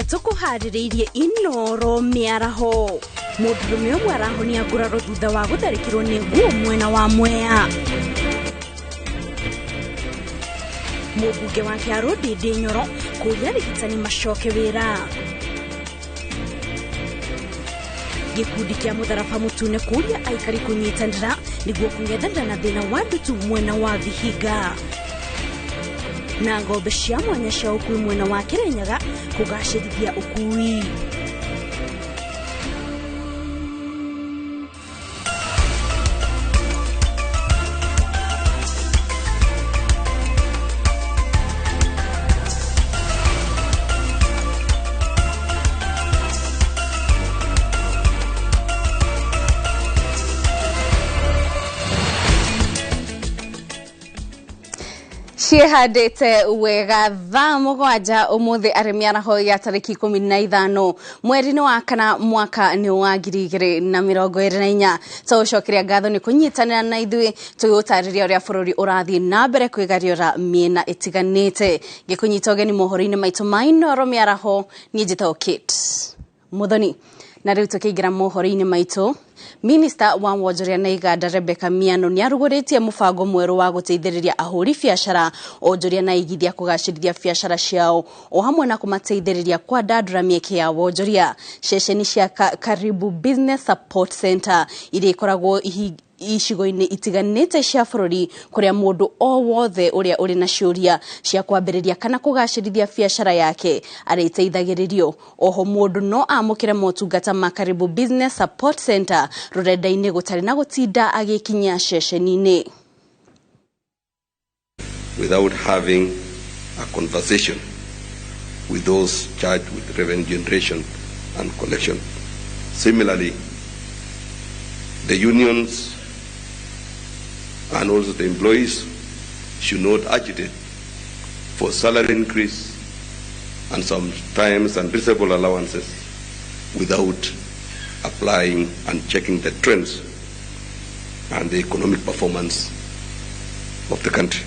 Tũkũharĩrĩirie Inoro mĩaraho. Mũndũrũme ũmwe arahonia nguraro thutha wa gũtharĩkĩrwo nĩ nguo mwena wa Mwea. Mũmbunge wa Kĩarũ Ndindi Nyoro kũria arigitani macoke wĩra. Gĩkundi kĩa mũtharaba mũtune kũria aikari kũnyitanĩra nĩguo kũng'ethanĩra na thĩna wa ndutu mwena wa Vihiga. Na ng'ombe cia mwanya cia ũkui mwena wa Kirinyaga kũgacĩrithia ũkui. Ciĩhandĩte wega thaa 7 ũmũthĩ arĩ mĩaraho ya tarĩki 15 mweri-inĩ wa kana mwaka nĩ wa 2024. Tũgũcokeria ngatho nĩ kũnyitanĩra na ithuĩ tũgĩgũtarĩria ũrĩa bũrũri ũrathiĩ na mbere kwĩgariũra mĩena ĩtiganĩte. Ngĩkũnyita ũgeni mohoro-inĩ maitũ ma Inoro mĩaraho, niĩ njĩtagwo Kate Muthoni. Na rĩu tũkĩingĩra mohoro-inĩ maitũ, Minista wa wonjoria na iganda Rebecca Miano nĩ arugũrĩtie mũbango mwerũ wa gũteithĩrĩria ahũri biacara onjoria na igithia kũgacĩrithia biacara ciao o hamwe na kũmateithĩrĩria kwandandũra mĩeke ya wonjoria. Ceceni cia Karibu Business Support Center iria ikoragwo icigo-inĩ itiganĩte cia bũrũri kũrĩa mũndũ o wothe ũrĩa ũrĩ na ciũria cia kwambĩrĩria kana kũgacĩrithia biacara yake arĩteithagĩrĩrio. Oho mũndũ no amũkĩre motungata ma Karibu Business Support Center rũrenda-inĩ gũtarĩ na gũtinda agĩkinya ceceni-inĩ. Without having a conversation with those charged with revenue generation and collection. Similarly, the unions and also the employees should not agitate for salary increase and sometimes unreasonable allowances without applying and checking the trends and the economic performance of the country.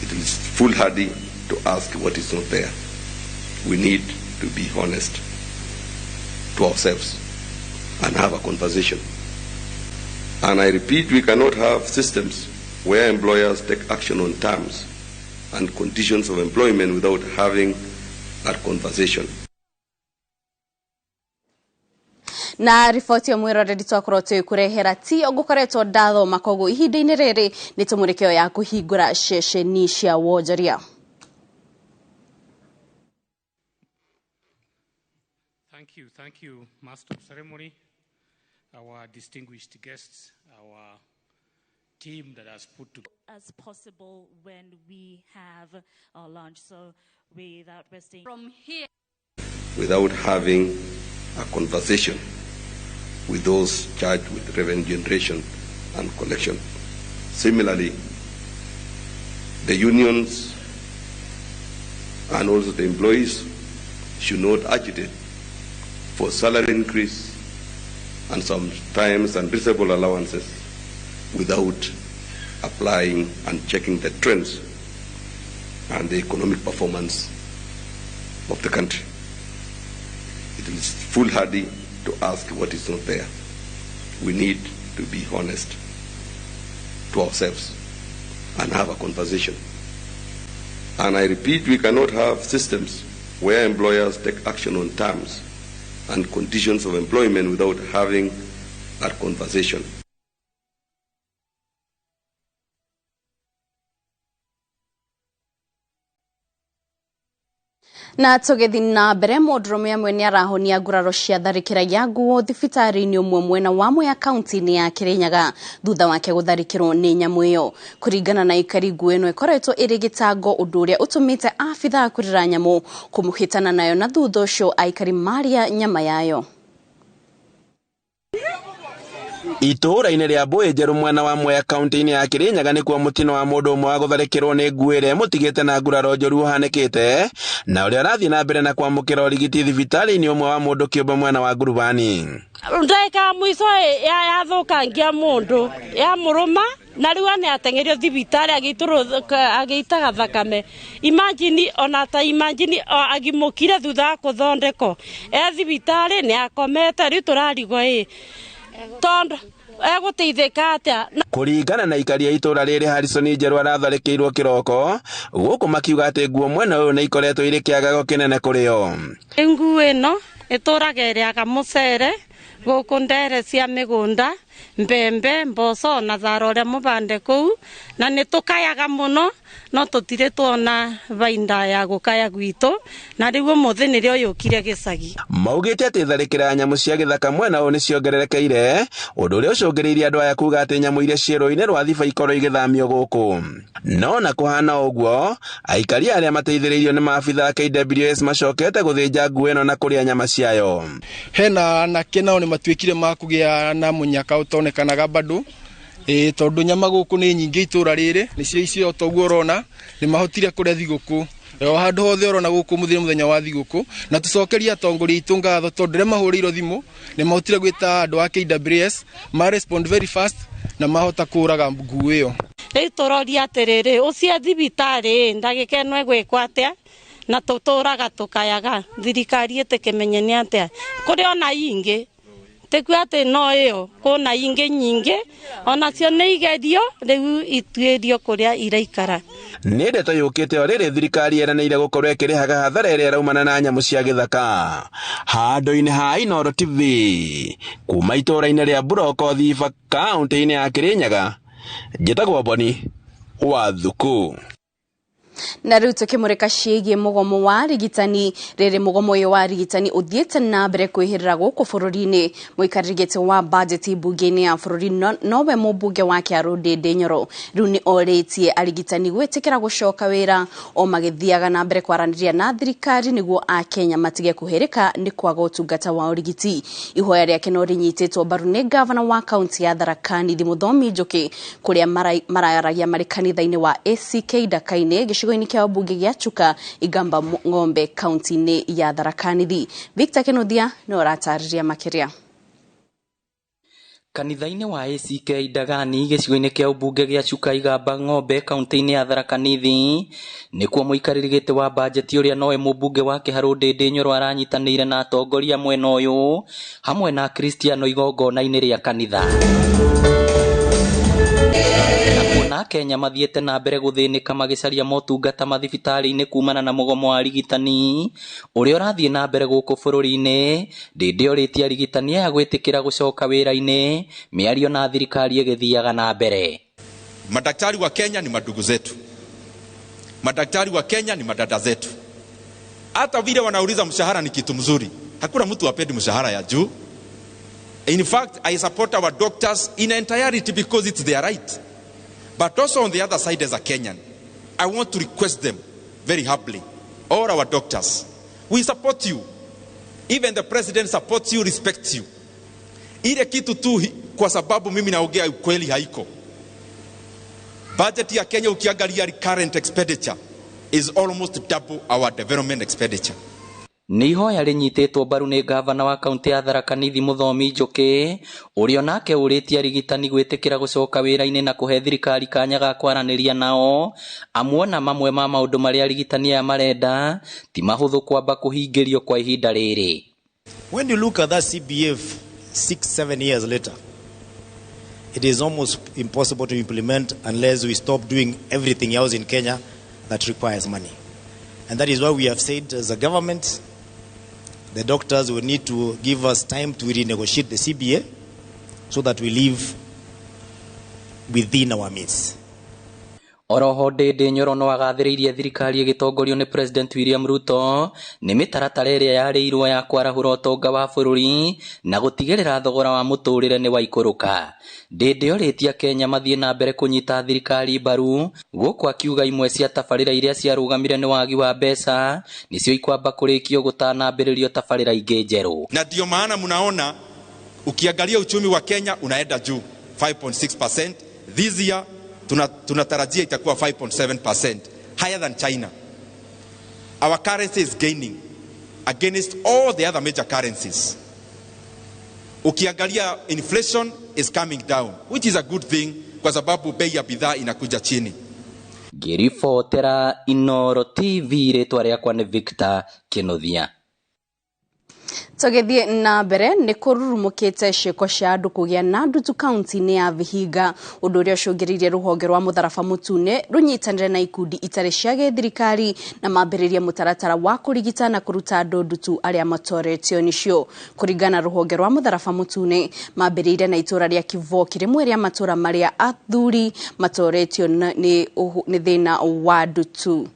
It is foolhardy to ask what is not there. We need to be honest to ourselves and have a conversation. And I repeat, we cannot have systems where employers take action on terms and conditions of employment without having that conversation. Na riboti yo mwiroreri twakorwo twĩkũrehera ti ngũkoretwo ndathoma, koguo ihinda-inĩ rĩrĩ nĩ tũmũrĩkĩo ya kũhingũra ceceni cia wonjoria. Thank you, Master of Ceremony, our distinguished guests, our team that has put together as possible when we have our lunch. So without wasting from here, without having a conversation with those charged with revenue generation and collection. Similarly, the unions and also the employees should not agitate for salary increase and sometimes unreasonable allowances without applying and checking the trends and the economic performance of the country. It is foolhardy to ask what is not there. We need to be honest to ourselves and have a conversation. And I repeat, we cannot have systems where employers take action on terms and conditions of employment without having that conversation. Na tũgĩthiĩ na mbere, mũndũrũme ũmwe nĩ arahonia nguraro cia tharĩkĩra ya nguo thibitarĩ-inĩ ũmwe mwena wa Mwea kaunti-inĩ ya Kirinyaga thutha wake gũtharĩkĩrwo nĩ nyamũ ĩyo. Kũringana na aikari, nguo ĩno ĩkoretwo ĩrĩ gĩtango, ũndũ ũrĩa ũtũmĩte abithaa kũrera nyamũ kũmũhĩtana nayo, na thutha ũcio aikari maria nyama yayo. Itũũra-inĩ rĩa Mbũĩ Njerũ mwena wa Mwea kaunti-inĩ ya Kirinyaga nĩkuo mũtino wa mũndũ ũmwe wa gũtharĩkĩrwo nĩ nguo ĩrĩa ĩmũtigĩte na nguraro njũru ũhanĩkĩte, na ũrĩa ũrathiĩ na mbere na kwamũkĩra ũrigiti thibitarĩ-inĩ ũmwe wa mũndũ kĩũmbe mwena wa Ngurubani. Ndagĩka mũico yathukangia mũndũ ya mũrũma na rĩu nĩ ateng'erio thibitarĩ agĩitaga thakame. Imagine ona ta imagine agimũkire thutha wa kũthondekwo e thibitarĩ nĩ akomete rĩu tũrarigwo ĩ tondũ egũteithĩka atĩa. Kũringana na aikari a itũra rĩrĩ, Harrison Njerũ aratharĩkĩirwo kĩroko gũkũ makiuga atĩ nguo mwena ũyũ nĩ ikoretwo irĩ kĩagago kĩnene kũrĩ o. Nguo ĩno ĩtũraga ĩrĩaga mũcere gũkũ ndere cia mĩgũnda, mbembe, mboco na thara ũrĩa mũbande kũu, na nĩ tũkayaga mũno no tũtirĩ tuona bainda ya gũkaya gwitũ, na rĩu ũmũthĩ nĩrĩo yũkire gĩcagi. Maugĩte atĩ tharĩkĩra ya nyamũ cia gĩthaka mwena ũyũ nĩ ciongererekeire, ũndũ ũrĩa ũcũngĩrĩirie andũ aya kuga atĩ nyamũ iria ciĩ rũĩ-inĩ rwa Thiba ikorwo igĩthamio gũkũ. No na kũhana ũguo, aikari arĩa mateithĩrĩirio nĩ maabitha a KWS macokete gũthĩnja nguo ĩno na kũrĩa nyama ciayo. Hena anake nao nĩ matuĩkire ma kũgĩa na mũnyaka ũtonekanaga bado tondu nyama gũkũ nĩ nyingĩ itũra rĩrĩ nĩcio icio toguo ũrona nĩ mahotire kũrĩa thigũkũ o handũ hothe ũrona gũkũ mũthenya mũthenya wa thigũkũ. Na tũcokerie atongoria aitũ ngatho tondũ rĩrĩa mahũrĩirwo thimũ nĩ mahotire gwĩta andũ a KWS ma respond very fast na mahota kũraga nguo ĩyo. Rĩu tũroria atĩrĩrĩ, ũcio thibitarĩ ndagĩka ĩno ĩgwĩkwo atĩa na tũtũraga tũkayaga thirikari ĩtĩkĩmenye nĩ atĩa kũrĩ ona ingĩ tĩkuo atĩ no ĩyo kũna ingĩ nyingĩ onacio nĩ igerio rĩu ituĩrio kũrĩa iraikara. Nĩ ndeto yũkĩte o rĩrĩ thirikari yeranĩire gũkorwo ĩkĩrĩhaga hathara ĩrĩa ĩraumana na nyamũ cia gĩthaka. Handũ-inĩ ha Inooro TV kuma itũũra-inĩ rĩa Buroko Thiba kaũntĩ-inĩ ya Kĩrĩnyaga, njĩtagwo Boni wa Thuku. Na rĩu tũkĩmũrĩka ciĩgiĩ mũgomo wa arigitani. Rĩrĩ mũgomo ũyũ wa arigitani ũthiĩte na mbere kwĩhĩrĩra gũkũ bũrũri-inĩ. Mũikarĩri gĩtĩ wa bajeti mbunge-inĩ ya bũrũri nowe mũmbunge wa Kĩarũ Ndĩndĩ Nyoro rĩu nĩ orĩtie arigitani gwĩtĩkĩra gũcoka wĩra o magĩthiaga na mbere kwaranĩria na thirikari nĩguo akenya matige kũhĩrĩka nĩ kwaga ũtungata wa ũrigiti. Ihoya rĩake no rĩnyitĩtwo mbaru nĩ gavana wa kaunti ya Tharaka Nithi Mũthomi Njũkĩ kũrĩa marayaragia marĩ kanitha-inĩ wa ACK Ndaka-inĩ gĩcigo-inĩ kĩa mbunge gĩa Chuka Igamba Ng'ombe kaunti-inĩ ya Tharaka Nithi. Victor Kinuthia nĩ ũratarĩria makĩria. Kanitha-inĩ wa ACK Ndagani gĩcigo-inĩ kĩa ũmbunge gĩa Chuka Igamba Ng'ombe kaunti-inĩ ya Tharaka Nithi nĩkuo mũikarĩri gĩtĩ wa bajeti ũrĩa nowe mũmbunge wa Kĩharũ Ndĩndĩ Nyoro aranyitanĩire na atongoria mwena ũyũ hamwe na Akristiano igongona-inĩ rĩa kanitha. Na Kenya mathiĩte na mbere gũthĩnĩka magĩcaria motungata mathibitarĩ-inĩ kumana na mũgomo wa arigitani ũrĩa ũrathiĩ na mbere gũkũ bũrũri-inĩ. Ndĩndĩ orĩtie arigitani aya gwĩtĩkĩra gũcoka wĩra-inĩ, mĩario na thirikari ĩgĩthiaga na mbere. Madaktari wa Kenya ni madugu zetu, madaktari wa Kenya ni madada zetu. Hata vile wanauliza mshahara ni kitu mzuri, hakuna mtu apendi mshahara ya juu. In fact, I support our doctors in entirety because it's their right. But also on the other side, as a Kenyan, I want to request them very humbly, all our doctors, we support you. Even the president supports you, respects you. Ile kitu tu kwa sababu mimi naongea ukweli haiko. Budget ya Kenya ukiangalia current expenditure is almost double our development expenditure. Nĩ ihoya rĩnyitĩtwo mbaru nĩ gavana wa kaunti ya Tharaka Nithi Mũthomi Njũkĩ ũrĩa onake ũrĩtie arigitani gwĩtĩkĩra gũcoka wĩra-inĩ na kũhe thirikari kanya ga kwaranĩria nao amuona mamwe ma maũndũ marĩa arigitani aya marenda ti mahũthũ kwamba kũhingĩrio kwa ihinda rĩrĩ. When you look at that CBF 6-7 years later, it is almost impossible to implement unless we stop doing everything else in Kenya that requires money. And that is why we have said as a government, the doctors will need to give us time to renegotiate the CBA so that we live within our means. Oroho Ndĩndĩ Nyoro no agathĩrĩirie thirikari ĩgĩtongorio nĩ President William Ruto nĩ mĩtaratara ĩrĩa yarĩirwo ya kwarahũra ũtonga wa bũrũri na gũtigĩrĩra thogora wa mũtũrĩre nĩ waikũrũka. Ndĩndĩ orĩtie Kenya mathiĩ na mbere kũnyita thirikari mbaru gũkũ akiuga imwe cia tabarĩra iria ciarũgamire nĩ wagi wa mbeca nĩcio ikwamba kũrĩkio gũtanambĩrĩrio tabarĩra ingĩ njerũ. Na ndio maana mnaona ukiangalia uchumi wa Kenya unaenda juu 5.6% this year. Tunatarajia itakuwa 5.7% higher than China. Our currency is gaining against all the other major currencies. Ukiangalia inflation is coming down, which is a good thing kwa sababu bei ya bidhaa inakuja chini. Ngĩribotera Inooro TV rĩtwa rĩakwa nĩ Victor Kĩnuthia. Tũgĩthiĩ na mbere nĩ kũrurumũkĩte ciĩko cia andũ kũgĩa na ndutu kaunti-inĩ ya Vihiga, ũndũ ũrĩa ũcũngĩrĩirie rũhonge rwa mũtharaba mũtune rũnyitanĩre na ikundi itarĩ cia gĩthirikari na mambĩrĩrie mũtaratara wa kũrigita na kũruta andũ ndutu arĩa matoretio nĩcio. Kũringana na rũhonge rwa mũtharaba mũtune, mambĩrĩirie na itũra rĩa Kivoki, rĩmwe rĩa matũra marĩa athuri matoretio nĩ thĩna wa ndutu.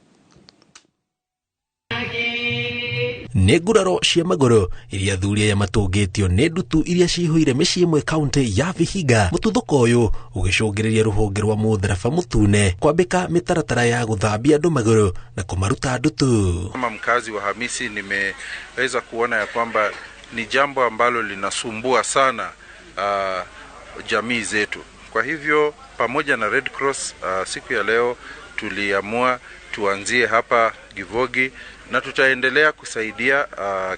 Nĩ nguraro cia magũrũ iria athuri aya matũngĩtio nĩ ndutu iria cihũire mĩciĩ ĩmwe kaunti ya Vihiga. Mũtuthũko ũyũ ũgĩcũngĩrĩria rũhonge rwa mũtharaba mũtune kwambĩka mĩtaratara ya gũthambia andũ magũrũ na kũmaruta ndutu. Kama mkazi wa Hamisi nimeweza kuona ya kwamba ni jambo ambalo linasumbua sana jamii zetu. Kwa hivyo pamoja na Red Cross siku ya leo tuliamua tuanzie hapa Givogi na tutaendelea kusaidia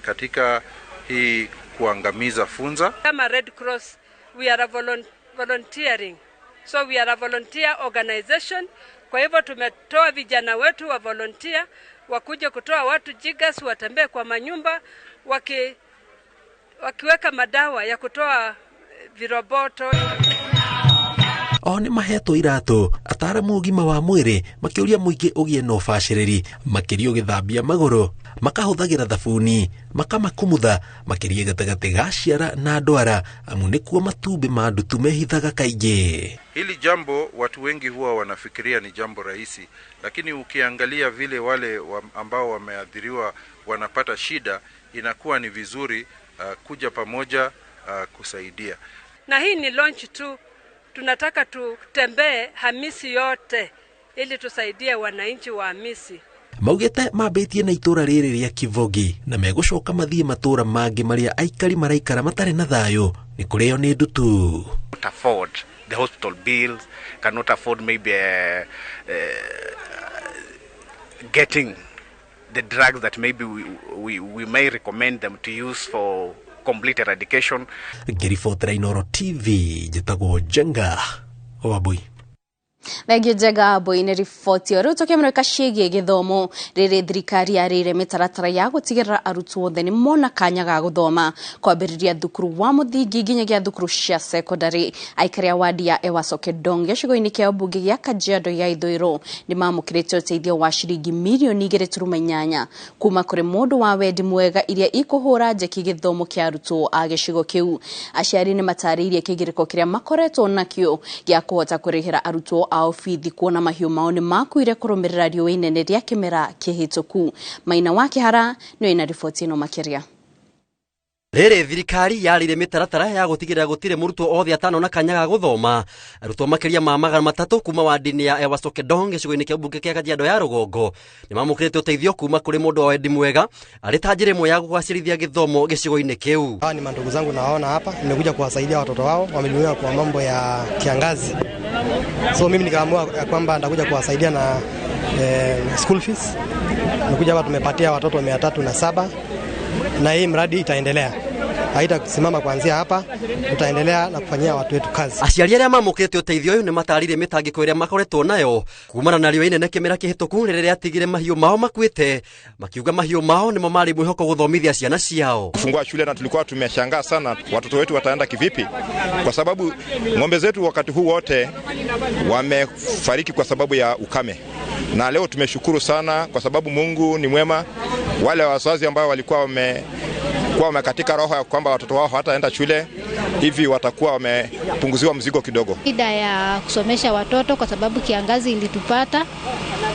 katika hii kuangamiza funza. Kama Red Cross we are a volunteering. So we are a volunteer organization. Kwa hivyo tumetoa vijana wetu wa volunteer wakuje kutoa watu jigas, watembee kwa manyumba wakiweka madawa ya kutoa viroboto. O nĩ mahetwo iratũ ataramu ũgima wa mwĩrĩ makĩũria mũingĩ ũgĩe na ũbacĩrĩri makĩria ũgĩthambia magũrũ, makahũthagĩra thabuni, makamakumutha makĩria gatagatĩ ga ciara na ndwara amu nĩkuo matumbĩ ma ndutu mehithaga kaingĩ. Hili jambo watu wengi huwa wanafikiria ni jambo rahisi, lakini ukiangalia vile wale ambao wameathiriwa wanapata shida, inakuwa ni vizuri kuja pamoja kusaidia. Na hii ni launch tu. Tunataka tutembee Hamisi yote ili tusaidie wananchi wa Hamisi. Maugĩte mambĩtie na itũra rĩrĩ rĩa Kivogi na megũcoka mathiĩ matũra mangĩ marĩa aikari maraikara matarĩ na thayũ nĩ kũrĩo nĩ ndutu. Cannot afford the hospital bills, cannot afford maybe getting the drugs that maybe we may recommend them to use for complete eradication. Ngĩribotera Inooro TV njĩtagwo Njenga Wambui. Thengiũ Njenga Wambui nĩ riboti ĩyo. Rĩu tũkĩmũrĩka ciĩgiĩ gĩthomo, rĩrĩ thirikari yarĩire mĩtaratara ya gũtigĩrĩra arutwo othe nĩ mona kanya ga gũthoma kwambĩrĩria thukuru wa mũthingi nginyagia thukuru cia secondary. Aikari a wadi ya Ewaso Kedong gĩcigo-inĩ kĩa mbunge gĩa Kajiado ya Ithũĩro nĩ mamũkĩrĩte ũteithio wa ciringi mirioni 2.8 kuma kũrĩ mũndũ wa wendi mwega iria ikũhũra njeki gĩthomo kĩa arutwo a gĩcigo kĩu. Aciari nĩ matarĩirie kĩgirĩko kĩrĩa makoretwo nakĩo gĩa kũhota kũrĩhĩra arutwo ao bithi kuona mahiũ mao nĩ makuire kũrũmĩrĩra riũa inene rĩa kĩmera kĩhĩtũku. Maina wa Kĩhara nĩwe ina riboti ĩno makĩria. Rĩrĩ thirikari yarĩire mĩtaratara ya gũtigĩrĩra gũtirĩ mũrutwo othe atanona kanya ga gũthoma. Arutwo makĩria ma 300 kuma wadi-inĩ ya Ewaso Kedong gĩcigo-inĩ kĩa mbunge kĩa Kajiado ya Rũgongo nĩ mamũkĩrĩte ũteithio kuma kũrĩ mũndũ wa wendi mwega arĩ ta njĩra ĩmwe ya kũgacĩrithia gĩthomo gĩcigo-inĩ kĩu. Hawa ni mandugu zangu nawaona hapa, nimekuja kuwasaidia watoto wao wamelumiwa kwa mambo ya kiangazi. So mimi nikaamua kwamba nitakuja kuwasaidia na school fees. Nimekuja hapa tumepatia watoto 307 na hii mradi itaendelea. Haitasimama kuanzia hapa, tutaendelea na kufanyia watu wetu kazi. Aciari arĩa mamũkĩrĩte ũteithio ũyũ nĩ matarire mĩtangĩko ĩrĩa makoretwo nayo kumana na riũa inene kĩmera kĩhĩtũku rĩrĩa rĩatigire mahiũ mao makuĩte, makiuga mahiũ mao nĩmo marĩ mwĩhoko gũthomithia ciana ciao. Kufungua shule na tulikuwa tumeshangaa sana watoto wetu wataenda kivipi, kwa sababu ng'ombe zetu wakati huu wote wamefariki kwa sababu ya ukame. Na leo tumeshukuru sana kwa sababu Mungu ni mwema. Wale wazazi ambao walikuwa wamekatika roho ya kwamba watoto wao hawataenda shule, hivi watakuwa wamepunguziwa mzigo kidogo. Shida ya kusomesha watoto kwa sababu kiangazi ilitupata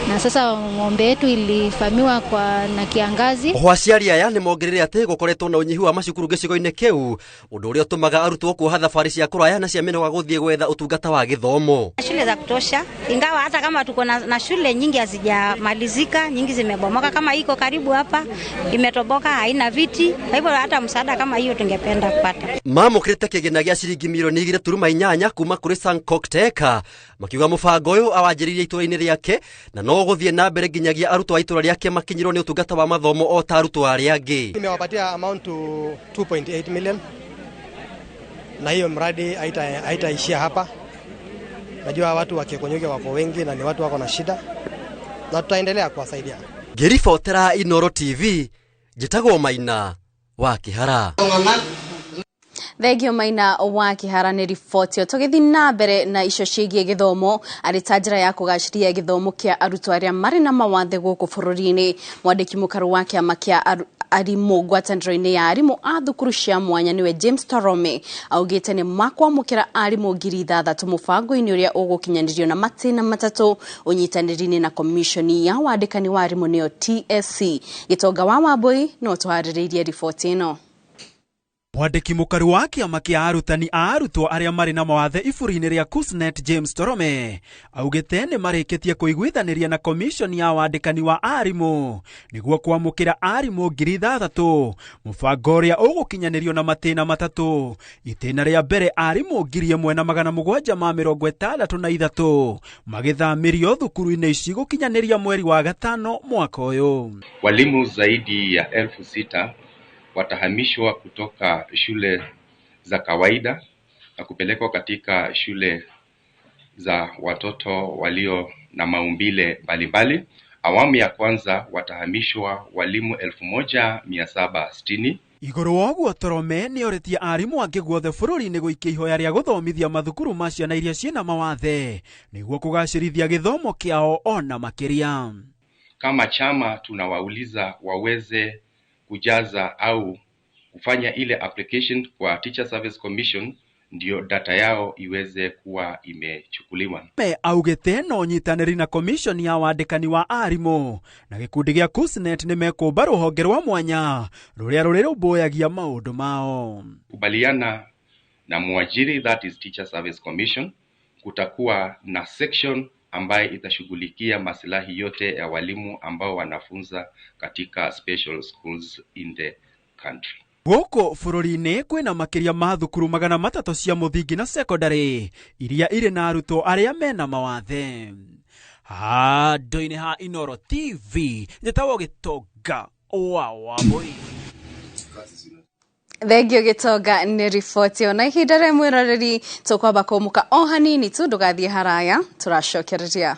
na sasa ng'ombe yetu ilifamiwa kwa na kiangazi. Oho aciari aya nĩ mongereire atĩ gũkoretwo na ũnyihu wa macukuru gĩcigo-inĩ kĩu, ũndũ ũrĩa ũtũmaga arutwo kuoha thabarĩ cia kũraya na cia mĩnoga gũthiĩ gwetha ũtungata wa gĩthomo. Shule za kutosha, ingawa hata kama tuko na shule nyingi hazijamalizika, nyingi zimebomoka, kama iko karibu hapa imetoboka, haina viti. Kwa hivyo hata msaada kama hiyo tungependa kupata. Mamũkĩrĩte kĩgĩna gĩa ciringi mirioni 2.8 kuma kũrĩ Sankok Teka, makiuga mũbango ũyũ awanjĩrĩirie itũra-inĩ rĩake na no gũthiĩ na mbere nginyagia arutwo a itũra rĩake makinyĩrwo nĩ ũtungata wa mathomo o ta arutwo arĩa angĩ. Nimewapatia amount to 2.8 million Na hiyo mradi haitaishia hapa. Najua watu wa Keekonyokie wako wengi na ni watu wako na shida, na tutaendelea kuwasaidia. Ngĩribotera Inooro TV, njĩtagwo Maina wa Kĩhara. Thengio Maina wa Kĩhara nĩ riboti ĩyo. Tũgĩthiĩ na mbere na icio ciĩgiĩ gĩthomo arĩ ta njĩra ya kũgacĩria gĩthomo kĩa arutwo arĩa marĩ na mawathe gũkũ bũrũri-inĩ. Mwandĩki mũkaru wa kĩama kĩa arimũ ngwatanĩro-inĩ ya arimũ a thukuru cia mwanya nĩwe James Torome augĩte nĩ makwamũkĩra arimũ 6,000 mũbango-inĩ ũrĩa ũgũkinyanĩrio na matĩna matatũ ũnyitanĩri-inĩ na komishoni ya wandĩkani wa arimũ nĩyo TSC. Gĩtonga wa Wambui no tũharĩrĩirie riboti ĩno. Mwandĩki mũkaru wa kĩama kĩa arutani a arutwo arĩa marĩ na mawathe iburi-inĩ rĩa KUSNET James Torome augĩte nĩ marĩkĩtie kũiguithanĩria na komishoni ya wandĩkani wa arimũ nĩguo kwamũkĩra arimũ 6,000 mũbango ũrĩa ũgũkinyanĩrio na matĩna matatũ. Itĩna rĩa mbere arimũ 1,763 magĩthamĩrio thukuru-inĩ ici gũkinyanĩria mweri wa gatano mwaka ũyũ. Walimu zaidi ya 6,000 watahamishwa kutoka shule za kawaida na kupelekwa katika shule za watoto walio na maumbile mbalimbali. Awamu ya kwanza watahamishwa walimu 1,760. Igũrũ wa ũguo Torome nĩorĩtie arimũ angĩ guothe bũrũri-inĩ gũikia ihoya rĩa gũthomithia mathukuru ma ciana iria ciĩna mawathe nĩguo kũgacĩrithia gĩthomo kĩao ona makĩria. Kama chama tunawauliza waweze kujaza au kufanya ile application kwa Teacher Service Commission ndio data yao iweze kuwa imechukuliwa. Me augĩte no nyitanĩri na commission ya wandĩkani wa arimũ na gĩkundi gĩa KUSNET nĩ mekũmba rũhonge rwa mwanya rũrĩa rũrĩrũmbũyagia maũndũ mao. Kubaliana na mwajiri, that is Teacher Service Commission, kutakuwa na section ambaye itashughulikia maslahi yote ya walimu ambao wanafunza katika special schools in the country. Gũkũ bũrũri-inĩ kwĩna makĩria ma thukuru 300 cia mũthingi na secondary iria irĩ na arutwo arĩa mena mawathe. Handũ-inĩ ha Inooro TV, njĩtagwo Gĩtonga wa Wambui. Thengio Gĩtonga nĩ riboti ĩyo. Na ihinda rĩa mwĩroreri tũkwamba kũmũka o hanini tu, ndũgathiĩ haraya, tũracokereria.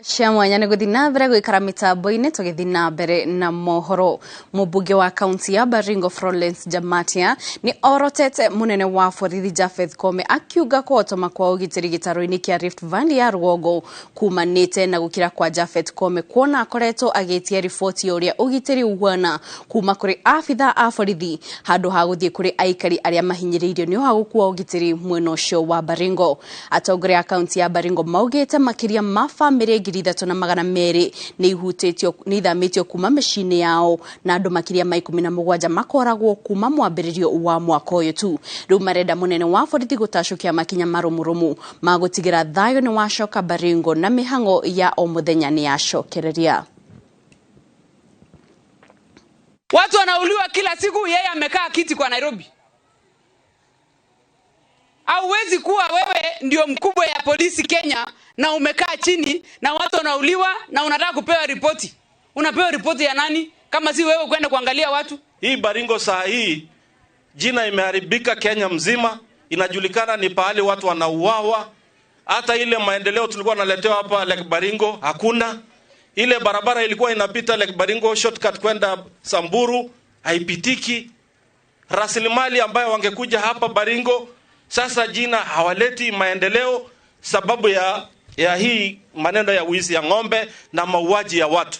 Cia mwanya nĩ gũthiĩ na mbere gũikara mĩtambo-inĩ tũgĩthiĩ na mbere na mohoro. Mũmbunge wa kaunti ya Baringo Florence Jamatia nĩ orotete mũnene wa borithi Japheth Koome akiuga kũhotoma kwa ũgitĩri gĩtarũ-inĩ kĩa Rift Valley ya rũgongo kumanĩte na gũkira kwa Japheth Koome kuona akoretwo agĩtia riboti ya ũrĩa ũgitĩri ũhuana kuma kũrĩ abithaa a borithi handũ ha gũthiĩ kũrĩ aikari arĩa mahinyĩrĩirio nĩ ũhagũku wa ũgitĩri mwena ũcio wa Baringo. Atongoria a kaunti ya Baringo maugĩte makĩria ma bamĩrĩ 3,200 nĩ ihutĩtio nĩ ithamĩtio kuma mĩciĩ-inĩ yao na andũ makĩria ma 17 makoragwo kuma mwambĩrĩrio wa mwaka ũyũ tu. Rĩu marenda mũnene wa borithi gũtacũkia makinya marũmũrũmu ma gũtigĩra thayũ nĩ wacoka Baringo na mĩhang'o ya o mũthenya nĩ yacokereria. Watu wanauliwa kila siku, yeye amekaa kiti kwa Nairobi. Hauwezi kuwa wewe ndio mkubwa ya polisi Kenya na umekaa chini na watu wanauliwa na unataka kupewa ripoti. Unapewa ripoti ya nani kama si wewe kwenda kuangalia watu? Hii Baringo saa hii jina imeharibika Kenya mzima, inajulikana ni pahali watu wanauawa. Hata ile maendeleo tulikuwa naletewa hapa Lake Baringo hakuna. Ile barabara ilikuwa inapita Lake Baringo shortcut kwenda Samburu haipitiki. Rasilimali ambayo wangekuja hapa Baringo sasa jina hawaleti maendeleo sababu ya hii maneno ya wizi ya ng'ombe na mauaji ya watu.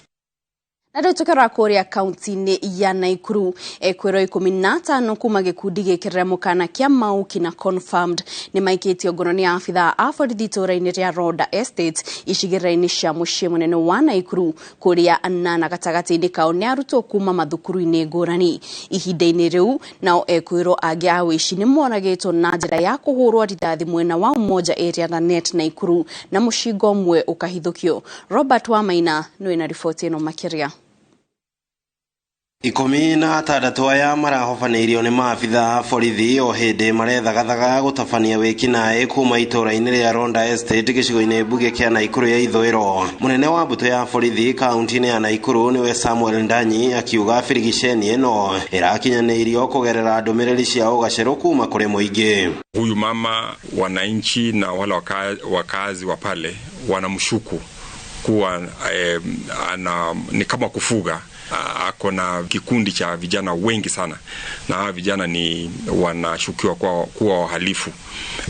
Na rĩu tũkĩrora kũrĩa kaunti-inĩ ya Naikuru ekwĩrwo 15 kuma gĩkundi gĩkĩrĩre mũkana kĩa Mauki na confirmed nĩ maikĩtio ngono nĩ abithaa a borithi itũũra-inĩ rĩa Roda Estate icigĩrĩra-inĩ cia mũciĩ mũnene wa Naikuru kũrĩa anana gatagatĩ-inĩ kao nĩ arutwo kuma mathukuru-inĩ ngũrani. Ihinda-inĩ rĩu nao ekwĩrwo angĩ a wĩici nĩ moragĩtwo na njĩra ya kũhũrwo rithathi mwena wa Umoja area na net Naikuru na mũcinga ũmwe ũkahithũkio. Robert Wamaina nĩwe na riboti ĩno makĩria. 16 aya marahobanĩirio nĩ maabitha a borithi o hĩndĩ marethagathaga gũtabania wĩkinaĩ kuma itũũra-inĩ rĩa Ronda Estate gĩcigo-inĩ mbunge kĩa Naikuru ya ithũĩro. Mũnene wa mbũtũ ya borithi kaunti-inĩ ya Naikuru nĩwe Samuel Ndanyi akiuga birigiceni ĩno ĩrakinyanĩirio kũgerera ndũmĩrĩri cia ũgacerũ kuma kũrĩ mũingĩ. Huyu mama, wananchi na wale wakazi wa pale wanamshuku kuwa ana, ni kama kufuga, ako na kikundi cha vijana wengi sana, na hawa vijana ni wanashukiwa kuwa wahalifu.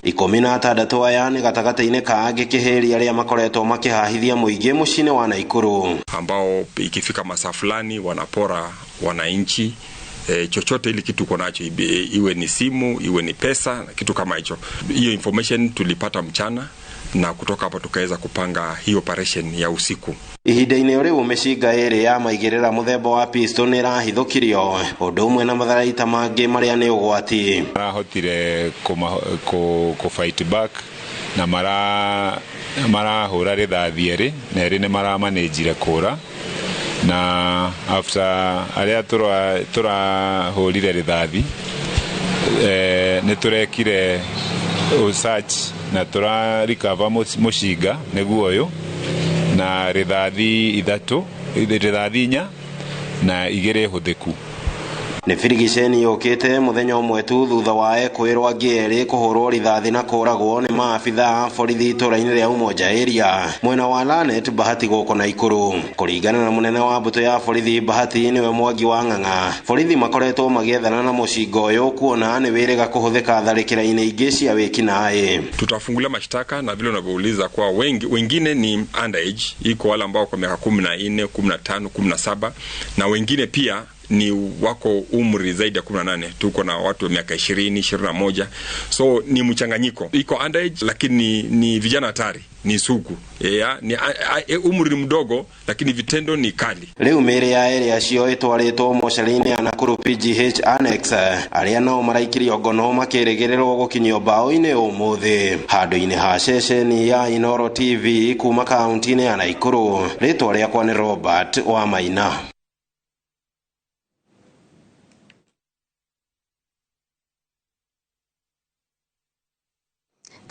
16 aya nĩ gatagatĩ-inĩ ka angĩ kĩhĩri arĩa makoretwo makĩhahithia mũingĩ mũciĩ-inĩ wa Naikuru, ambao ikifika masaa fulani wanapora wananchi chochote ili kitu uko nacho, iwe ni simu, iwe ni pesa, kitu kama hicho. Hiyo information tulipata mchana, na kutoka hapo tukaweza kupanga hii operation ya usiku. Ihinda-inĩ rĩu mĩcinga ĩrĩ ya maigĩrĩra mũthemba wa pistol nĩ ĩrahithũkirio ũndũ ũmwe na matharaita mangĩ marĩa nĩ ũgwati. Marahotire kũ fight back na marahũra rithathi erĩ na erĩ nĩ maramanĩnjire kũra, na after arĩa tũrahũrire rithathi nĩ tũrekire search na tũra recover mũcinga nĩguo ũyũ na rithathi 3, rithathi 4 na 2 hũthĩku. Nĩ birigiceni yũkĩte mũthenya ũmwe tu thutha wa ekwĩrwo angĩ erĩ kũhũrwo rithathi na kũragwo nĩ maabitha a borithi itũũra-inĩ rĩa Umoja area mwena wa Lanet Bahati gũkũ Naikuru. Kũringana na mũnene wa mbũtũ ya borithi Bahati nĩwe Mwangi wa Ng'ang'a, borithi makoretwo magĩethana na mũcinga ũyũ kuona nĩ wĩrĩga kũhũthĩka tharĩkĩra-inĩ ingĩ cia wĩkinaĩ. Tutafungulia mashtaka na vile unavyouliza kwa wengi, wengine ni underage, iko wale ambao kwa miaka 14, 15, 17 na wengine pia ni wako umri zaidi ya 18. Tuko na watu wa miaka 20, 21. So ni mchanganyiko. Iko underage lakini ni vijana hatari, ni sugu. Ni umri mdogo lakini vitendo ni kali. Rĩu mĩĩrĩ ya erĩ acio ĩtwarĩtwo mocarĩ-inĩ ya Nakuru PGH Annex, arĩa nao maraikirio ngono makĩrĩgĩrĩrwo gũkinyio mbaũ-inĩ ũmũthĩ. Handũ-inĩ ha ceceni ya Inoro TV kuma kaunti-inĩ ya Naikuru, rĩtwa rĩakwa nĩ Robert wa Maina.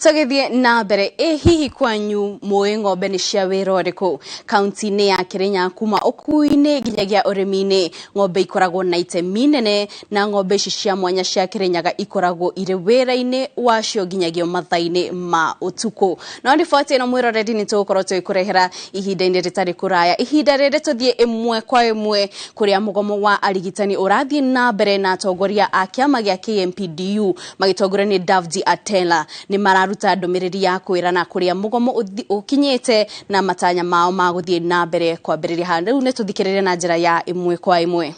Tũgĩthiĩ na mbere, ĩ hihi kwanyu mũĩ ng'ombe nĩ cia wĩra ũrĩkũ? Kaunti-inĩ ya Kĩrĩnyaga kuma ũkuui-inĩ nginyagia ũrĩmi-inĩ, ng'ombe ikoragwo na itemi nene, na ng'ombe ici cia mwanya cia Kĩrĩnyaga ikoragwo irĩ wĩra-inĩ wacio nginyagia mathaa-inĩ ma ũtukũ. No riboti ĩno mwĩroreri nĩ tũgũkorwo tũgĩkũrehera ihinda-inĩ rĩtarĩ kũraya. Ihinda rĩrĩ tũthiĩ ĩmwe kwa ĩmwe kũrĩa mũgomo wa arigitani ũrathiĩ na mbere na atongoria a kĩama gĩa KMPDU magĩtongorio nĩ Davji Atela nĩ mararuta ndũmĩrĩri ya kwĩrana kũrĩa mũgomo ũkinyĩte na matanya mao ma gũthiĩ na mbere kwambĩrĩria haha. Rĩu nĩ tũthikĩrĩrie na njĩra ya ĩmwe kwa ĩmwe.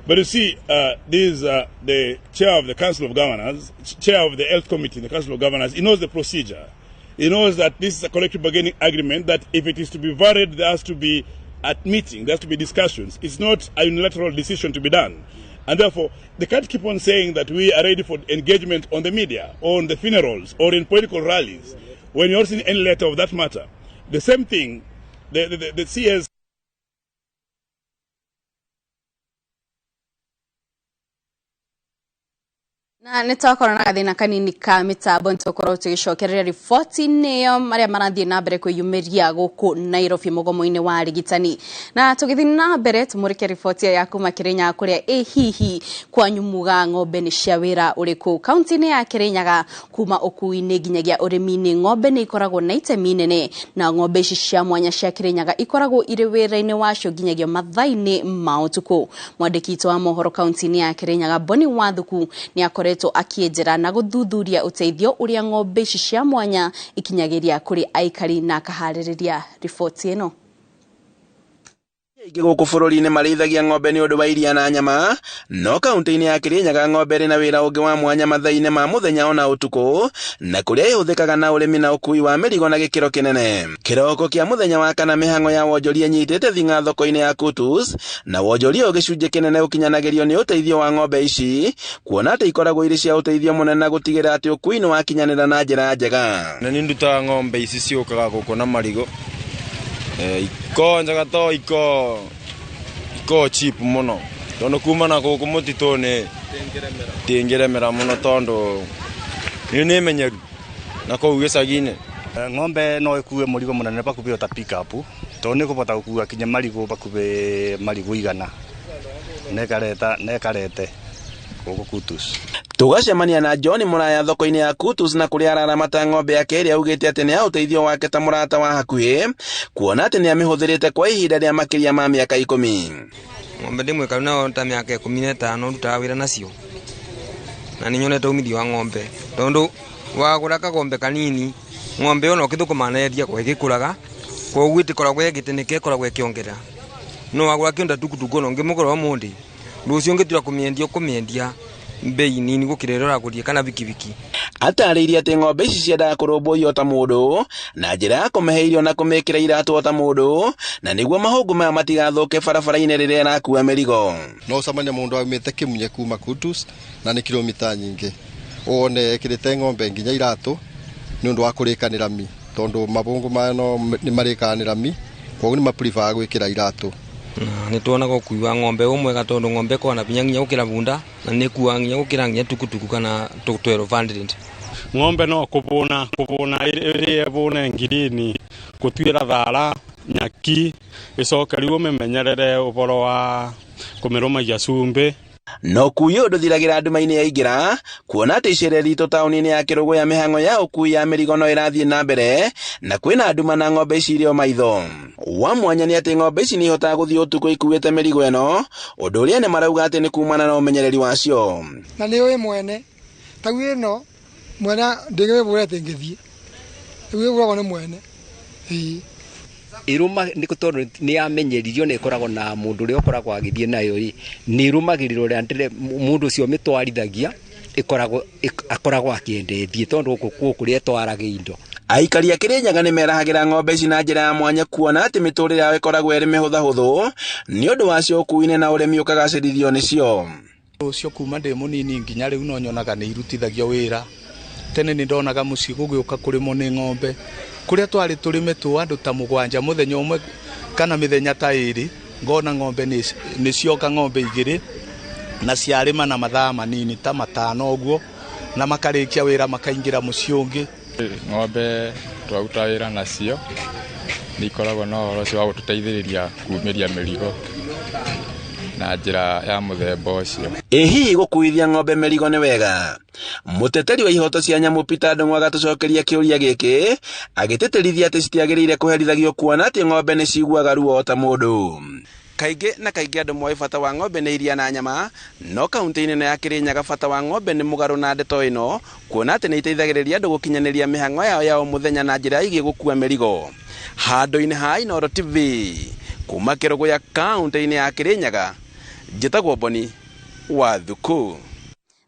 But you see, this is the chair of the Council of Governors, chair of the Health Committee in the Council of Governors. He knows the procedure. He knows that this is a collective bargaining agreement, that if it is to be varied, there has to be at meeting, there has to be discussions. It's not a unilateral decision to be done. And therefore, they can't keep on saying that we are ready for engagement on the media, or on the funerals, or in political rallies, when you're not seeing any letter of that matter. The same thing, the CS Na nĩ twakorwo na gathĩna kanini ka mĩtambo, nĩ tũkorwo tũgĩcokereria riboti-inĩ ĩyo marĩa marathiĩ na mbere kwĩyumĩria gũkũ Nairobi mũgomo-inĩ wa arigitani. Na tũgĩthiĩ na mbere tũmũrĩke riboti ĩyo ya kuma Kĩrĩnyaga kũrĩa ĩ hihi kwanyu muga ng'ombe nĩ cia wĩra ũrĩkũ. Kaunti-inĩ ya Kĩrĩnyaga kuma ũkuui-inĩ nginyagia ũrĩmi-inĩ, ng'ombe nĩ ikoragwo na itemi nene, na ng'ombe ici cia mwanya cia Kĩrĩnyaga ikoragwo irĩ wĩra-inĩ wacio nginyagia mathaa-inĩ ma ũtukũ. Mwandĩki witũ wa mohoro kaunti-inĩ ya Kĩrĩnyaga Boni Wathuku nĩ akoretwo akĩenjera na gũthuthuria ũteithio ũrĩa ng'ombe ici cia mwanya ikinyagĩria kũrĩ aikari na akaharĩrĩria riboti ĩno. Aingĩ gũkũ bũrũri-inĩ marĩithagia ng'ombe nĩ ũndũ wa iria na nyama, no kaunti-inĩ ya Kirinyaga ng'ombe ĩrĩ na wĩra ũngĩ wa mwanya mathaa-inĩ ma mũthenya ona ũtukũ, na kũrĩa ĩhũthĩkaga na ũrĩmi na ũkui wa mĩrigo na gĩkĩro kĩnene. Kĩroko kĩa mũthenya wa kana mĩhang'o ya wonjoria ĩnyitĩte thing'a thoko-inĩ ya Kutus, na wonjoria ũyũ gĩcunjĩ kĩnene ũkinyanagĩrio nĩ ũteithio wa ng'ombe ici, kuona atĩ ikoragwo irĩ cia ũteithio mũnene na gũtigĩrĩra atĩ ũkui nĩ wakinyanĩra na njĩra njega. Na nĩ ndutaga ng'ombe ici ciũkaga gũkũ na marigũ. Iko njega to iko cheap muno tondu kuma na guku mutitu-ini tingiremera muno tondu ni menyeru na kuu gicagi-ini. Ng'ombe no ikue murigo munene bakubi ota pick up tondu ni kubota gukua kinya marigu bakubi marigu 100 nekarete guku Kutus. Tugacemania na John Muraya thoko-inĩ ya Kutus na kũrĩa araramata ng'ombe yake ĩrĩa augĩte atĩ nĩ ya ũteithio wake ta mũrata wa hakuhĩ, kuona atĩ nĩ amĩhũthĩrĩte kwa ihinda rĩa makĩria ma mĩaka 10. Ng'ombe ndĩmwĩkaru nayo ta mĩaka 15 ndutaga wĩra nacio, na nĩ nyonete umithio wa ng'ombe tondũ wagũra kagombe kanini ng'ombe ĩyo no ũkĩthũkũma na yendia kwa ĩgĩkũraga, koguo ĩtĩkoragwo ĩgĩtĩnĩka ĩkoragwo ĩkĩongerera. No wagũra kĩndũ ta tukutuku ona ũngĩmũgũra ũmũthĩ rũciũ ũngĩtua kũmĩendia ũkũmĩendia mbei nini gũkĩra ĩrĩa ũragũria kana bikibiki. Atarĩirie atĩ ng'ombe ici ciendaga kũrũmbũiyo ta mũndũ na njĩra ya kũmĩhe irio na kũmĩkĩra iratũ o ta mũndũ, na nĩguo mahũngũ maya matigathũke barabara-inĩ rĩrĩa ĩrakua mĩrigo. No ũcemanie mũndũ aumĩte Kĩmunye kuma Kutus na nĩ kilomita nyingĩ, wone ekĩrĩte ng'ombe nginya iratũ nĩ ũndũ wa kũrĩkanĩra mi, tondũ mabũngũ maya no nĩ marĩkanĩra mi, koguo nĩ maprefer gwĩkĩra iratũ. Nĩ tuonaga ũkui wa ng'ombe wĩ mwega tondũ ng'ombe ĩkoragwo na hinya nginya gũkĩra bunda na nĩ ĩkuaga nginya gũkĩra nginya tukutuku kana 1200. Ng'ombe no kũbũna ĩrĩe bũne ngirini, gũtuĩra thara nyaki, ĩcoke rĩu ũmĩmenyerere ũhoro wa kũmĩrũmagia cumbĩ. No ũkui ũyũ ndũthiragĩra nduma-inĩ yaingĩra, kuona atĩ icere ritũ taũni-inĩ ya Kĩrũgũya mĩhang'o ya ũkui ya mĩrigo no ĩrathiĩ na mbere, na kwĩna nduma na ng'ombe ici irĩ o maitho. Wa mwanya nĩ atĩ ng'ombe ici nĩ ihotaga gũthiĩ ũtukũ ikuĩte mĩrigo ĩno, ũndũ ũrĩa ene marauga atĩ nĩ kumana na ũmenyereri wacio. Na nĩ ũĩ mwene, ta rĩu ĩno mwene ndĩngĩmĩbũra ĩtingĩthiĩ, rĩu ĩbũragwo nĩ mwene. Iruma nĩ tondũ nĩ yamenyeririo na ĩkoragwo na mũndũ ũrĩa ũkoragwo agĩthiĩ nayo ĩ nĩ ĩrũmagĩrĩra ũrĩa mũndũ ũcio ũmĩtwarithagia akoragwo akĩenda ĩthiĩ tondũ gũkũ kũrĩa ĩtwaraga indo. Aikari a Kĩrĩnyaga nĩ merahagĩra ng'ombe ici na njĩra ya mwanya kuona atĩ mĩtũrĩre yao ĩkoragwo ĩrĩ mĩhũthahũthũ nĩ ũndũ wacio ũkuui-inĩ na ũrĩmi ũkagacĩrithio nĩcio. Ũcio kuma ndĩ mũnini nginya rĩu no nyonaga nĩ irutithagio wĩra. Tene nĩ ndonaga mũciĩ gũgĩũka kũrĩmwo nĩ ng'ombe kũrĩa twarĩ tũrĩmĩtwo andũ ta 7 mũthenya ũmwe kana mĩthenya ta 2, ngona ng'ombe nĩ cioka ng'ombe 2 na ciarĩma na mathaa manini ta 5 ũguo, na makarĩkia wĩra makaingĩra mũciĩ ũngĩ. Ng'ombe twaruta wĩra nacio nĩ ikoragwo na ũhoro ũcio wa gũtũteithĩrĩria kumĩria mĩrigo na njĩra ya mũthemba ũcio. Ĩ hihi gũkuithia ng'ombe mĩrigo nĩ wega? Mũteteri wa ihoto cia nyamũ Peter Ndung'u agatũcokeria kĩũria gĩkĩ agĩtĩtĩrithia atĩ citiagĩrĩire kũherithagio kuona atĩ ng'ombe nĩ ciguaga ruo ta mũndũ. Kaingĩ na kaingĩ andũ moĩ bata wa ng'ombe nĩ iria na nyama, no kaunti-inĩ ĩno ya Kĩrĩnyaga bata wa ng'ombe nĩ mũgarũ na ndeto ĩno, kuona atĩ nĩ iteithagĩrĩria andũ gũkinyanĩria mĩhang'o yao ya o mũthenya na njĩra ĩgiĩ gũkua mĩrigo. Handũ-inĩ ha Inooro TV kuma Kĩrũgũya kaunti-inĩ ya Kĩrĩnyaga, njĩtagwo Boni wa Thuku.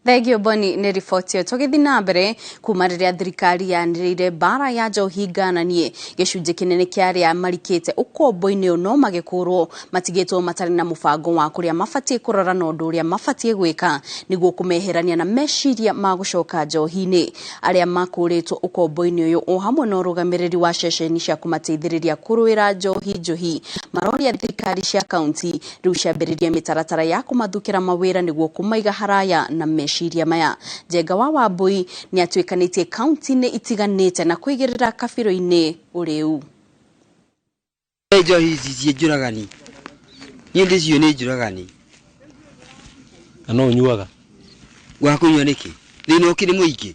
Thengio Boni nĩ riboti ĩyo. Tũgĩthiĩ na mbere kuma rĩrĩa thirikari yanĩrĩire mbara ya njohi ngananie, gĩcunjĩ kĩnene kĩa arĩa marikĩte ũkombo-inĩ ũyũ no magĩkũrwo matigĩtwo matarĩ na mũbango wa kũrĩa mabatiĩ kũrora na ũndũ ũrĩa mabatiĩ gwĩka nĩguo kũmeherania na meciria ma gũcoka njohi-inĩ. Arĩa makũrĩtwo ũkombo-inĩ ũyũ o hamwe na ũrũgamĩrĩri wa ceceni cia kũmateithĩrĩria kũrũĩra njohi njohi maroria thirikari cia kaunti rĩu ciambĩrĩrie mĩtaratara ya kũmathukĩra mawĩra nĩguo kũmaiga haraya na meciria maya. Njenga wa Wambui nĩ atuĩkanĩtie kaunti-inĩ itiganĩte na kũigĩrĩra kabirũ-inĩ ũrĩu. Njohi ici ciĩ njũragani, niĩ ndĩciũĩ nĩ njũragani. Na no ũnyuaga? Wa kũnyua nĩkĩ? Thĩna ũkĩrĩ mũingĩ.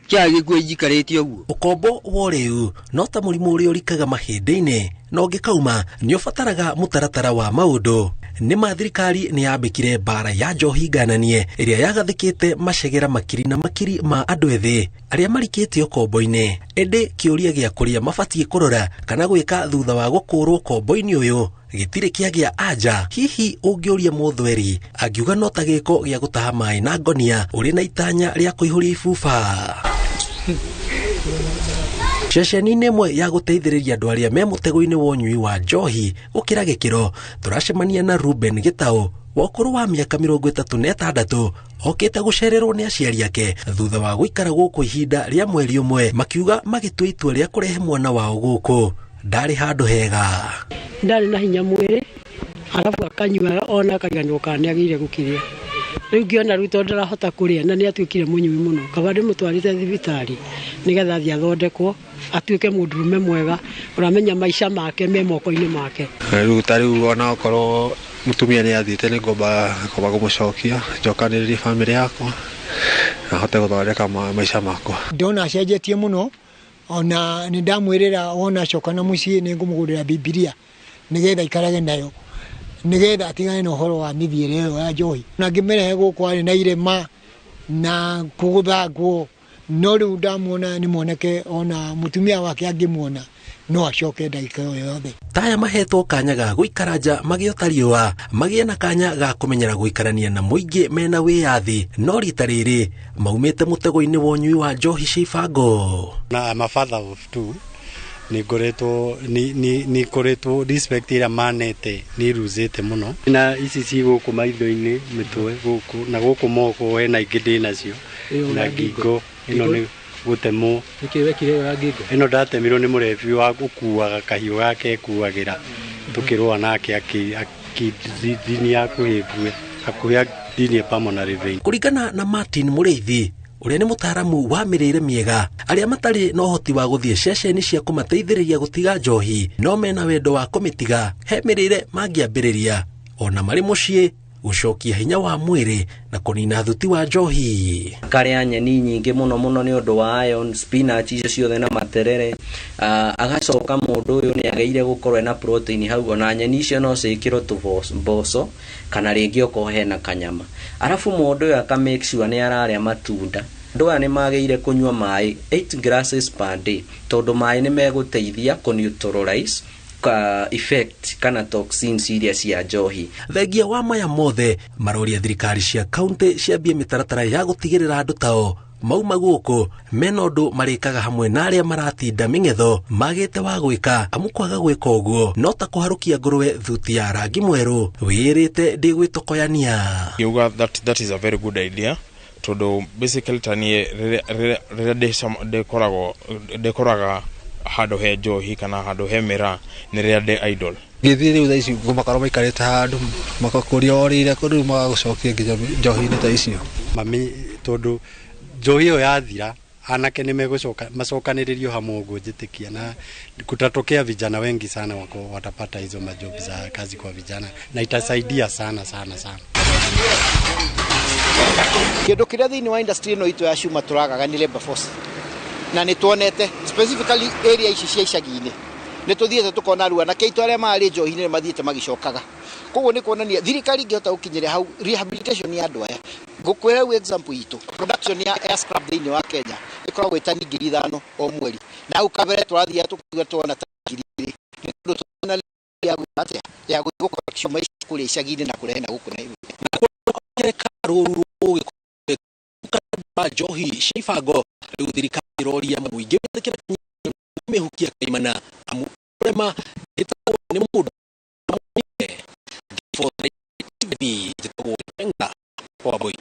Kĩaga gĩkuo njikarĩte ũguo. Ũkombo wa ũrĩu no ta mũrimũ ũrĩa ũrikaga mahĩndĩ-inĩ na ũngĩkauma nĩ ũbataraga mũtaratara wa maũndũ. Nĩ ma thirikari nĩ yambĩkire mbara ya njohi ngananie ĩrĩa yagathĩkĩte macegera makiri na makiri ma andũ ethĩ arĩa marikĩte ũkombo-inĩ. Ĩndĩ kĩũria gĩa kũrĩa mabatiĩ kũrora kana gwĩka thutha wa gũkũrwo ũkombo-inĩ ũyũ Gĩtirĩ kĩagĩa anja. Hihi ũngĩũria mũthweri angiuga no ta gĩko gĩa gũtaha maĩ na ngonia ũrĩ na itanya rĩa kũihũria ibuba. Ceceni-inĩ ĩmwe ya gũteithĩrĩria andũ arĩa me mũtego-inĩ wa ũnyui wa njohi gũkĩra gĩkĩro, tũracemania na Ruben Gĩtaũ wa ũkũrũ wa mĩaka 36, okĩte gũcererwo nĩ aciari ake thutha wa gũikara gũkũ ihinda rĩa mweri ũmwe, makiuga magĩtua itua rĩa kũrehe mwana wao gũkũ. Ndarĩ handũ hega. Ndarĩ na hinya mwĩrĩ, arabu akanyua ona akariganĩrwo kana nĩ agĩrĩire gũkĩrĩa. Rĩu ngĩona rĩu tondũ ndarahota kũrĩa na nĩ atuĩkire mũnyui mũno, kaba ndĩmũtwarĩte thibitarĩ nĩgetha athiĩ athondekwo atuĩke mũndũrũme mwega ũramenya maica make me moko-inĩ make. Rĩu ta rĩu ona okorwo mũtumia nĩ athiĩte nĩ ngomba kũmũcokia njokanĩrĩrie bamĩrĩ yakwa na hote gũthondeka maica makwa. Ndona acenjetie mũno, ona nĩ ndamwĩrĩra wona acoka na mũciĩ nĩ ngũmũgũrĩra Bibilia nĩgetha aikarage nayo, nĩgetha atigane na ũhoro wa mĩthiĩre ĩyo ya njohi. Na ngĩmĩrehe gũkũ arĩ na irema na kũgũthangwo, no rĩu ndamuona nĩ mwanake ona mũtumia wake angĩmuona no acoke ndagĩka o yothe. Taya mahetwo kanya ga gũikara nja magĩota riũa, magĩe na kanya ga kũmenyera gũikarania na mũingĩ mena wĩyathi, no rita rĩrĩ maumĩte mũtego-inĩ wa ũnyui wa njohi cia ibango. Na I'm a father of two. Nĩ ngoretwo respect ĩrĩa manete nĩ ruzĩte mũno. Na ici ci gũkũ maitho-inĩ mĩtwe gũkũ na gũkũ moko hena ingĩ ndĩ nacio na ngingo ĩno nĩ gũtemwo. Nĩkĩ wekire ĩyo ya ngingo? Ĩno ndatemirwo nĩ mũrebi wa gũkuaga kahiũ gake ekuagĩra tũkĩrũa nake akĩthinia hakuhĩ ngue hakuhĩ athinie pulmonary vein. Kũringana na Martin Mũrĩithi ũrĩa nĩ mũtaaramu wa mĩrĩre mĩega, arĩa matarĩ na ũhoti wa gũthiĩ ceceni cia kũmateithĩrĩria gũtiga njohi no mena wendo wa kũmĩtiga, he mĩrĩre mangĩambĩrĩria ona marĩ mũciĩ gũcokia hinya wa mwĩrĩ na kũnina thuti wa njohi. Karĩa nyeni nyingĩ mũno mũno nĩ ũndũ wa iron, spinach icio ciothe na materere. Agacoka mũndũ ũyũ nĩ agĩrĩire gũkorwo ena protein hau, ona nyeni icio no ciĩkĩrwo tũmboco kana rĩngĩ okorwo hena kanyama. Arabu mũndũ ũyũ aka make sure nĩ ararĩa matunda. Andũ aya nĩ magĩrĩire kũnyua maĩ 8 glasses per day, tondũ maĩ nĩ megũteithia kũ neutralize ka effect kana toxins iria cia njohi. Thengia wa maya mothe maroria thirikari cia kaunti ciambie mĩtaratara ya gũtigĩrĩra andũ tao mauma gũkũ mena ũndũ marĩkaga hamwe na arĩa maratinda mĩng'etho magĩte wa gwĩka, amu kwaga gwĩka ũguo no ta kũharũkia ngũrwe thuti ya rangi mwerũ wĩĩrĩte ndĩgwĩtokoyania. Ngiuga that is a very good idea, tondũ basically ta niĩ rĩrĩa ndĩkoraga handũ he njohi kana handũ he mĩraa nĩ rĩrĩa ndĩ idle. Gĩthiĩ rĩu thaa ici makorwo maikarĩte handũ makakũria orĩire kũndũ magagũcokia nginya njohi-inĩ ta icio. Mami, tondũ njohi ĩyo yathira anake nĩ megũcoka macokanĩrĩrio hamwe ũguo njĩtĩkia, na kutatokea vijana wengi sana wako watapata hizo majob za kazi kwa vijana na itasaidia sana sana sana. Kĩndũ kĩrĩa thĩinĩ wa industry ĩno itũ ya cuma tũragaga nĩ labor force, na nĩ tuonete specifically area ici cia icagi-inĩ nĩ tũthiĩte tũkona rĩu anake aitũ arĩa marĩ njohi-inĩ nĩ mathiĩte magĩcokaga. Koguo nĩ kuonania thirikari ingĩhota gũkinyĩra hau rehabilitation ya andũ aya. Ngũkwĩra rĩu example itũ production ya air scrap thĩinĩ wa Kenya ĩkoragwo ĩ tani 5,000 o mweri, na hau kabere tũrathiaga tũkaigua tuona ta 2,000 nĩ tondũ tũrona ya gwĩka atĩa ya gũthiĩ gũkora cuma ici kũrĩa icagi-inĩ na kũrehe na gũkũ Nairobi. Rũru rũgĩkora njohi cia ibango rĩu thirikari ĩroria mũingĩ wĩtĩkĩre mĩhukia kaimana amu rema ĩtagwo nĩ mũndũ njĩtagwo Njenga wa Mbui.